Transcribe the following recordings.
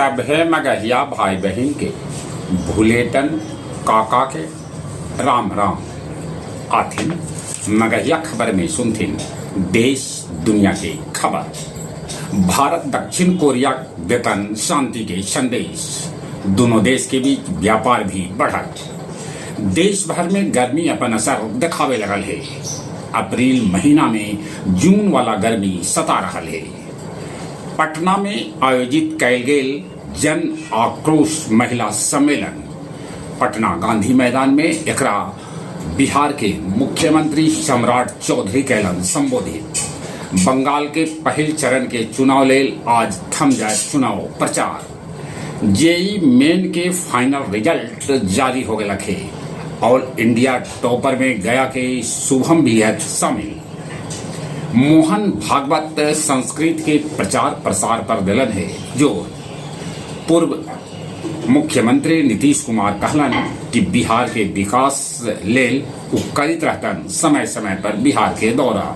सभे मगहिया भाई बहिन के भुलेटन काका के राम राम। आथिन मगहिया खबर में सुनथिन देश दुनिया के खबर। भारत दक्षिण कोरिया देतन शांति के संदेश। दोनों देश के बीच व्यापार भी बढ़ल। देश भर में गर्मी अपन असर देखावे लगल हे। अप्रैल महीना में जून वाला गर्मी सता रहल हे। पटना में आयोजित कयल गेल जन आक्रोश महिला सम्मेलन पटना गांधी मैदान में एकरा बिहार के मुख्यमंत्री सम्राट चौधरी कैलन संबोधित। बंगाल के पहिल चरण के चुनाव लेल आज थम जाए चुनाव प्रचार। जेई मेन के फाइनल रिजल्ट जारी हो गया है। ऑल इंडिया टॉपर में गया के शुभम भी है शामिल। मोहन भागवत संस्कृत के प्रचार प्रसार पर दिलन है जोर। पूर्व मुख्यमंत्री नीतीश कुमार कहलन कि बिहार के विकास लेल उ करित रहतन समय समय पर बिहार के दौरा।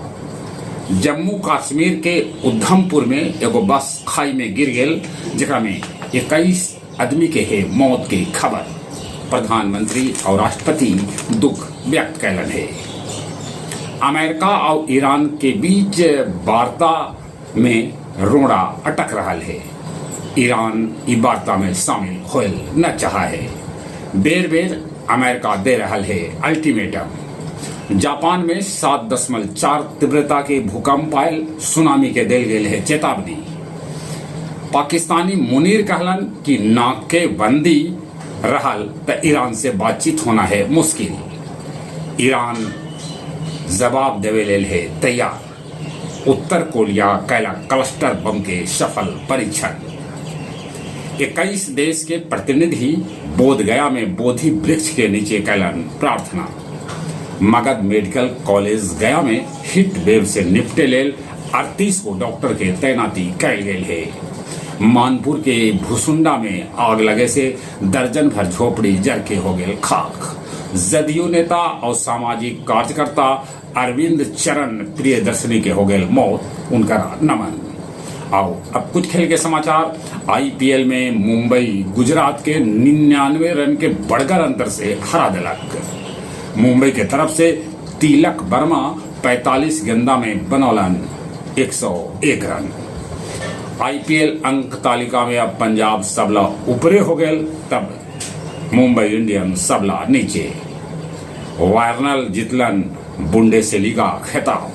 जम्मू कश्मीर के उधमपुर में एगो बस खाई में गिर गेल, जेकरा में 21 आदमी के है मौत के खबर। प्रधानमंत्री और राष्ट्रपति दुख व्यक्त कैलन है। अमेरिका और ईरान के बीच वार्ता में रोड़ा अटक रहा है। ईरान ई वार्ता में शामिल होल न चाहा है। बेर बेर अमेरिका दे रहा है अल्टीमेटम। जापान में 7.4 तीव्रता के भूकंप आयल, सुनामी के देल गेल है चेतावनी। पाकिस्तानी मुनीर कहलन कि नाकेबंदी रहल त ईरान से बातचीत होना है मुश्किल। ईरान जवाब देवे लेल है तैयार। उत्तर कोरिया कैला क्लस्टर बम के सफल परीक्षण। 21 देश के प्रतिनिधि बोध गया में बोधि वृक्ष के नीचे कैलन प्रार्थना। मगध मेडिकल कॉलेज गया में हिट वेव से निपटे लेल 38 गो डॉक्टर के तैनाती कैल गेल है। मानपुर के भुसुंडा में आग लगे से दर्जन भर झोपड़ी जर के हो गए खाक। जदयू नेता और सामाजिक कार्यकर्ता अरविंद चरण प्रियदर्शनी के हो गए मौत, उनका नमन। आओ अब कुछ खेल के समाचार। आईपीएल में मुंबई गुजरात के 99 रन के बड़गर अंतर से हरा दिलक। मुंबई के तरफ से तिलक वर्मा 45 गेंदा में बनौलन 101 रन। आईपीएल अंक तालिका में अब पंजाब सबला ऊपरे हो गए, तब मुंबई इंडियंस सबला नीचे। वार्नल जितलन बुंडेसलीगा खिताब।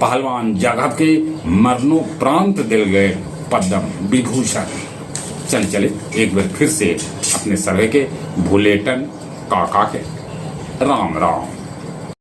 पहलवान जाधव के मरणोपरांत दिल गए पद्म विभूषण। चल चले एक बार फिर से अपने सर्वे के भुलेटन काका के राम राम।